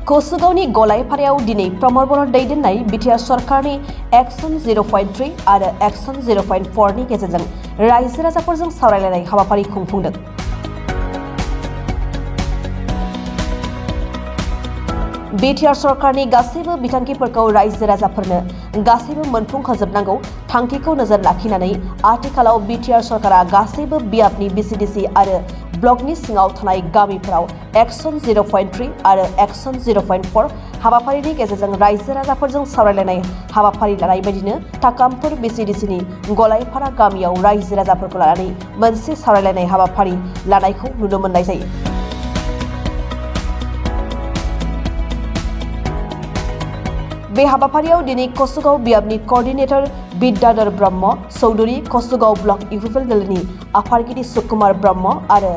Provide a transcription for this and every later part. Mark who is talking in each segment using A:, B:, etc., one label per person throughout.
A: कसुगावनि गलायपारायाव दिनै प्रमद बर' दैदेननाय बिटिआर सरकारनि एक्सन 0.3 आरो एक्सन 0.4 नि गेजेरजों रायजो राजाफोरजों सावरायलायनाय हाबाफारि खुंफुंदों। बिटिआर सरकारनि गासैबो बिथांखिफोरखौ रायजो राजाफोरनो गासैबो मोनफुंहोजोबनांगौ थांखिखौ नोजोर लाखिनानै आथिखालाव बिटिआर सरकारा गासैबो बियाबनि बिसिडिसि आरो ब्लकनि सिङाव थानाय गामिफोराव एक्सन 0.3 आरो एक्सन 0.4 हाबाफारिनि गेजेरजों रायजो राजाफोरजों सावरायलायनाय हाबाफारि लानाय बायदिनो थाकामपुर बिसिडिसिनि गलायपारा गामियाव रायजो राजाफोरखौ लानानै मोनसे सावरायलायनाय हाबाफारि लानायखौ नुनो मोननाय जायो। बे हाबाफारियाव दिनै कसुगाव बियाबनि coordinator Bidyadhar Brahma, Chowdhury Kasugaon block UPPL दलनि आफादगिरि सुकुमार ब्रह्म आरो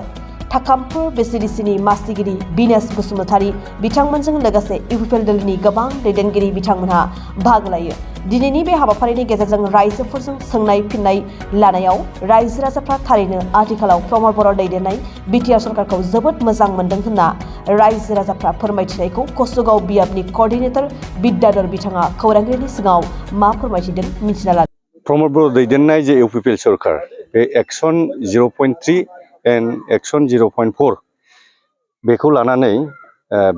A: थाकामपुर बिसिडिसिनि मासिगिरि बिनेश बसुमतारी बिथांमोनजों लोगोसे इउपिपिएल दलनि गोबां दैदेनगिरि बिथांमोनहा बाहागो लायो। दिनैनि बे हाबाफारिनि गेजेरजों रायजोफोरजों सोंनाय फिननाय लानायाव रायजो राजाफ्रा थारैनो आथिखालाव प्रमद बर' दैदेननाय बिटिआर सरकारखौ जोबोद मोजां मोनदों होनना रायजो राजाफ्रा फोरमायथिनायखौ कसुगाव बियाबनि कोअर्डिनेटर बिद्याधर बिथाङा खौरांगिरिनि सिगाङाव मा फोरमायथिदों मिथिना लादों।
B: प्रमद बर' दैदेननाय जे इउपिपिएल सरकार बे एक्सन 0.3 एन्ड एक्सन 0.4 बेखौ लानानै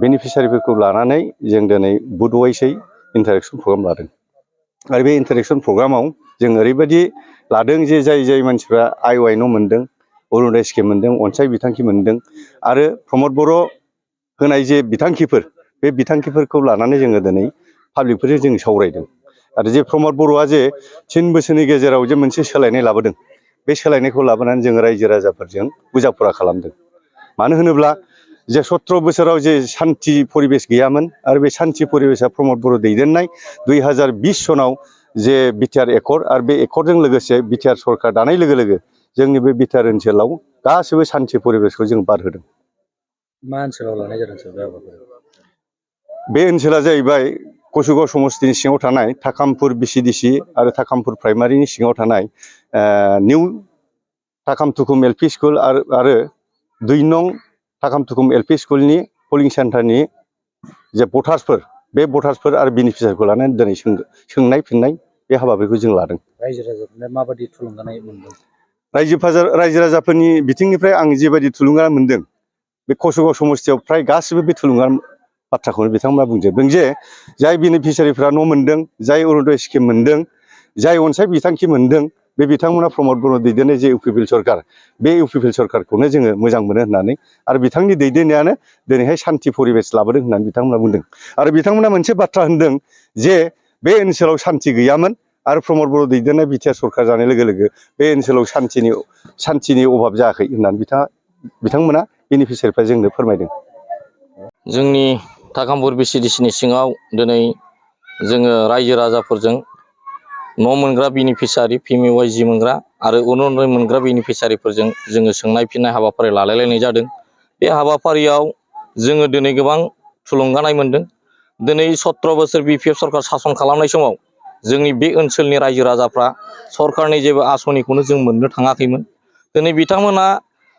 B: बेनिफिसियारिफोरखौ लानानै जों दिनै बुधवाइसै इन्टारेक्सन प्रग्राम लादों। आरो बे इन्टारेक्सन प्रग्रामाव जों ओरैबायदि लादों जे जाय मानसिफ्रा आइ न' मोन्दों, अरुण'दय स्किम मोन्दों, अनसाय बिथांखि मोन्दों आरो प्रमद बर' होनाय जे बिथांखिफोर बे बिथांखिफोरखौ लानानै जोङो दिनै पाब्लिकफोरजों जों सावरायदों। आरो जे प्रमद बर'आ जे 3 बोसोरनि गेजेराव जे मोनसे सोलायनाय लाबोदों, बे सोलायनायखौ लाबोनानै जों रायजो राजाफोरजों बुजाफुरा खालामदों। मानो होनोब्ला जे 17 बोसोराव जे सान्थि परिबेस गैयामोन आरो बे सान्थि परिबेसा प्रमद बर' दैदेननाय 2020 सनाव जे बिटिआर एकर्ड आरो बे एकर्डजों लोगोसे बिटिआर सरकार दानाय लोगो लोगो जोंनि बे बिटिआर ओनसोलाव गासैबो सान्थि परिबेसखौ जों बारहोदों।
C: मा ओनसोलाव लानाय जादों सार बे हाबाफारिखौ?
B: बे ओनसोला जाहैबाय कसुगाव समस्तिनि सिङाव थानाय थाकामपुर बिसिडिसि आरो थाकामपुर प्राइमारिनि सिङाव थानाय निउ थाकामथुकुम एलपि स्कुल आरो 2 नं थाकामथुकुम एलपि स्कुलनि पलिं सेन्टारनि जे भटार्सफोर बे भटार्सफोर आरो बेनिफिसियारिखौ लानानै दिनै सोंनाय फिननाय बे हाबाफारिखौ जों लादों।
C: रायजो राजाफोरनो माबायदि थुलुंगानाय मोनदों?
B: रायजो राजाफोरनि बिथिंनिफ्राय आं जेबायदि थुलुंगा मोन्दों, बे कसुगाव समस्तियाव फ्राय गासिबो बे थुलुंगा बाथ्राखौनो बिथांमोना बुंजोबदों जे जाय बेनिफिसियारिफ्रा न' मोन्दों, जाय अरुण'दय स्किम मोन्दों, जाय अनसाय बिथांखि मोन्दों, बे बिथांमोना प्रमद बर' दैदेननाय जे इउपिपिएल सरकार बे इउपिपिएल सरकारखौनो जोङो मोजां मोनो होननानै आरो बिथांनि दैदेननायानो दिनैहाय सान्थि परिबेस लाबोदों होननानै बिथांमोना बुंदों। आरो बिथांमोना मोनसे बाथ्रा होनदों जे बे ओनसोलाव सान्थि गैयामोन आरो प्रमद बर' दैदेननाय बिटिआर सरकार जानाय लोगो लोगो बे ओनसोलाव सान्थिनि अभाब जायाखै होननानै बिथांमोना बेनिफिसियारिफ्रा जोंनो फोरमायदों।
D: जोंनि थाकामपुर बिसिडिसिनि सिङाव दिनै जोङो रायजो राजाफोरजों न' मोनग्रा बेनिफिसियारि PMAY मोनग्रा आरो अरुण'दय मोनग्रा बेनिफिसियारिफोरजों जोङो सोंनाय फिननाय हाबाफारि लालायलायनाय जादों। बे हाबाफारियाव जोङो दिनै गोबां थुलुंगानाय मोन्दों। दिनै 17 बोसोर BPF सरकार सासन खालामनाय समाव जोंनि बे ओनसोलनि रायजो राजाफ्रा सरकारनि जेबो आसनिखौनो जों मोननो थाङाखैमोन। दिनै बिथांमोना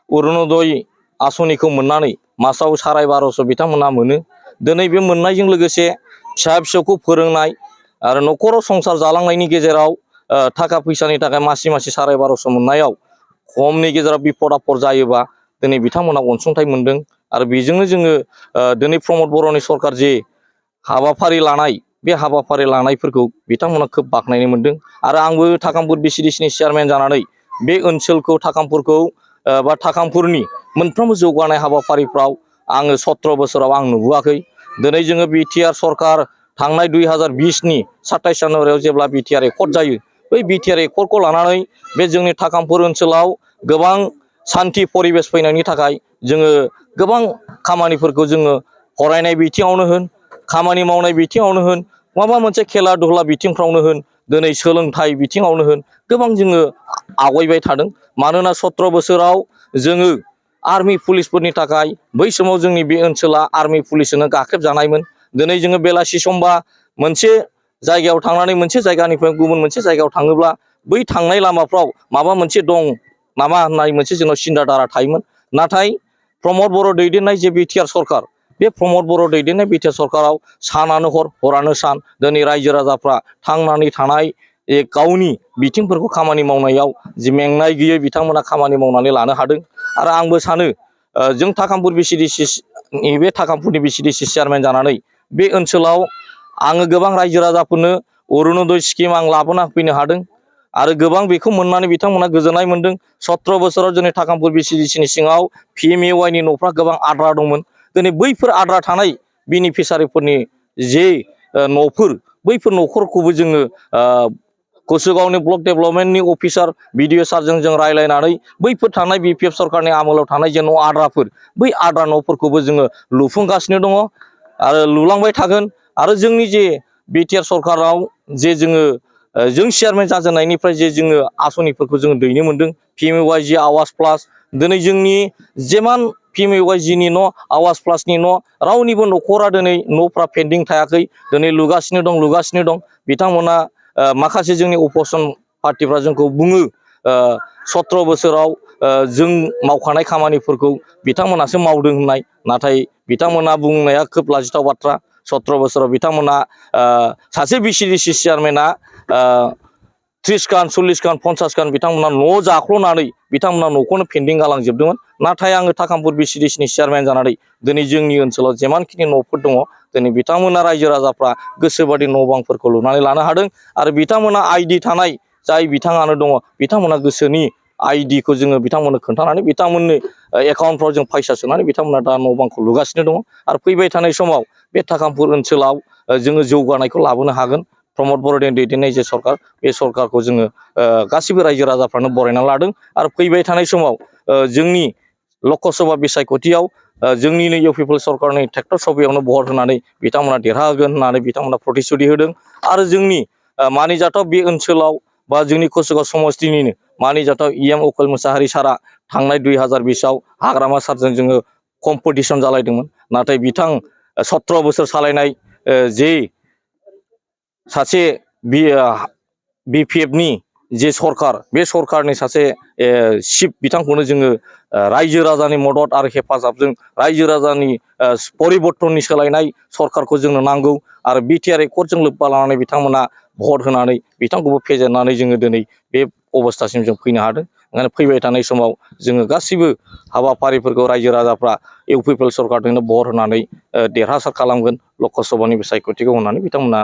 D: अरुण'दय आसनिखौ मोननानै मासाव 1250 बिथांमोना मोनो। दिनै बे मोननायजों लोगोसे फिसा फिसौखौ फोरोंनाय आरो न'खराव संसार जालांनायनि गेजेराव थाखा फैसानि थाखाय मासि 1250 मोननायाव खमनि गेजेराव बिपद आफद जायोबा दिनै बिथांमोना अनसुंथाइ मोन्दों। आरो बेजोंनो जोङो दिनै प्रमद बर'नि सरकार जे हाबाफारि लानाय बे हाबाफारि लानायफोरखौ बिथांमोना खोब बाख्नायनो मोन्दों। आरो आंबो थाकामपुर बिसिडिसिनि चेयारमेन जानानै बे ओनसोलखौ थाकामपुरखौ बा थाकामपुरनि मोनफ्रोमबो जौगानाय हाबाफारिफ्राव आङो 17 बोसोराव आं नुबोआखै। दिनै जोङो बिटिआर सरकार थांनाय 2020 नि 27 जानुवारियाव जेब्ला बिटिआर एकर्ड जायो, बै बिटिआर एकर्डखौ लानानै बे जोंनि थाकामपुर ओनसोलाव गोबां सान्थि परिबेस फैनायनि थाखाय जोङो गोबां खामानिफोरखौ जोङो फरायनाय बिथिङावनो होन, खामानि मावनाय बिथिङावनो होन, माबा मोनसे खेला दुला बिथिंफ्रावनो होन, दिनै सोलोंथाइ बिथिङावनो होन, गोबां जोङो आवगायबाय थादों। मानोना 17 बोसोराव जोङो आर्मि पुलिसफोरनि थाखाय बै समाव जोंनि बे ओनसोला आर्मि पुलिसजोंनो गाख्रेबजानायमोन। दिनै जोङो बेलासि समबा मोनसे जायगायाव थांनानै मोनसे जायगानिफ्राय गुबुन मोनसे जायगायाव थाङोब्ला बै थांनाय लामाफ्राव माबा मोनसे दं नामा होननाय मोनसे जोंनाव सिन्था धारा थायोमोन। नाथाय प्रमद बर' दैदेननाय जे बिटिआर सरकार बे प्रमद बर' दैदेननाय बिटिआर सरकाराव सानानो हर हरानो सान दिनै रायजो राजाफ्रा थांनानै थानाय गावनि बिथिंफोरखौ खामानि मावनायाव जि मेंनाय गैयै बिथांमोना खामानि मावनानै लानो हादों। आरो आंबो सानो जों थाकामपुर बिसिडिसि बे थाकामपुरनि बिसिडिसि चेयारमेन जानानै बे ओनसोलाव आङो गोबां रायजो राजाफोरनो अरुणोदय स्किम आं लाबोना होफैनो हादों आरो गोबां बेखौ मोननानै बिथांमोना गोजोननाय मोनदों। 17 बोसोराव जोंनि थाकामपुर बिसिडिसिनि सिङाव PMAY नि न'फ्रा गोबां आद्रा दंमोन। दिनै बैफोर आद्रा थानाय बेनिफिसारिफोरनि जे न'फोर बैफोर न'खरखौबो जोङो कसुगावनि ब्लक डेभेलपमेन्टनि अफिसार BDO सारजों जों रायलायनानै बैफोर थानाय BPF सरकारनि आमोलाव थानाय जे न' आद्राफोर बै आद्रा न'फोरखौबो जोङो लुफुंगासिनो दङ आरो लुलांबाय थागोन। आरो जोंनि जे बिटिआर सरकाराव जे जों चेयारमेन जाजेननायनिफ्राय जे जोङो आसनिफोरखौ जोङो दैनो मोनदों PMAY आवास प्लास दिनै जोंनि जेमान PMAY नि न' आवास प्लासनि न' रावनिबो न'खरा दिनै न'फ्रा पेन्डिं थायाखै दिनै लुगासिनो दं बिथांमोना माखासे जोंनि अपोजिसन पार्टिफ्रा जोंखौ बुङो 17 बोसोराव जों मावखानाय खामानिफोरखौ बिथांमोनासो मावदों होननाय नाथाय बिथांमोना बुंनाया खोब लाजिथाव बाथ्रा 17 बोसोराव बिथांमोना सासे बिसिडिसि चेयारमेना 30 खान 40 खान 50 खान बिथांमोना न' जाख्ल'नानै बिथांमोना न'खौनो पेन्डिं गालांजोबदोंमोन। नाथाय आङो थाकामपुर बिसिडिसिनि चेयारमेन जानानै दिनै जोंनि ओनसोलाव जेमानखिनि न'फोर दङ दिनै बिथांमोना रायजो राजाफ्रा गोसोबादि न' बांफोरखौ लुनानै लानो हादों आरो बिथांमोना आइडि थानाय जाय बिथाङानो दङ बिथांमोना गोसोनि आइडिखौ जोङो बिथांमोननो खोन्थानानै बिथांमोननो एकाउन्टफ्राव जों फैसा सोनानै बिथांमोना दा न' बांखौ लुगासिनो दङ आरो फैबाय थानाय समाव बे थाकामपुर ओनसोलाव जोङो जौगानायखौ लाबोनो हागोन। प्रमद बर'नि दैदेननाय जे सरकार बे सरकारखौ जोङो गासिबो रायजो राजाफ्रानो बरायनानै लादों आरो फैबाय थानाय समाव जोंनि लकसभा बिसायख'थियाव जोंनिनो इउपिपिएल सरकारनि ट्रेक्टर सभायावनो भट होनानै बिथांमोना देरहागोन होननानै बिथांमोना प्रतिश्रुति होदों। आरो जोंनि मानिजाथाव बे ओनसोलाव बा जोंनि कसुगाव समस्तिनिनो मानिजाथाव EM उकिल मुसाहारि सारा थांनाय 2020आव हाग्रामा सारजों जोङो कम्पिटिसन जालायदोंमोन नाथाय बिथां 17 बोसोर सालायनाय जे सासे BPFनि जे सरकार बे सरकारनि सासे चिफ बिथांखौनो जोङो रायजो राजानि मदद आरो हेफाजाबजों रायजो राजानि परिबर्तननि सोलायनाय सरकारखौ जोंनो नांगौ आरो बिटिआर एकर्डजों लोब्बा लानानै बिथांमोना भट होनानै बिथांखौबो फेजेननानै जोङो दिनै बे अबस्थासिम जों फैनो हादों। ओंखायनो फैबाय थानाय समाव जोङो गासिबो हाबाफारिफोरखौ रायजो राजाफ्रा इउपिपिएल सरकारजोंनो भट होनानै देरहासार खालामगोन लकसभानि बिसायख'थिखौ होनानै बिथांमोना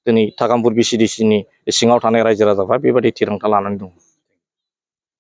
D: दिनै थाकामपुर बिसिडिसिनि सिङाव थानाय रायजो राजाफ्रा बेबायदि थिरांथा लानानै दं।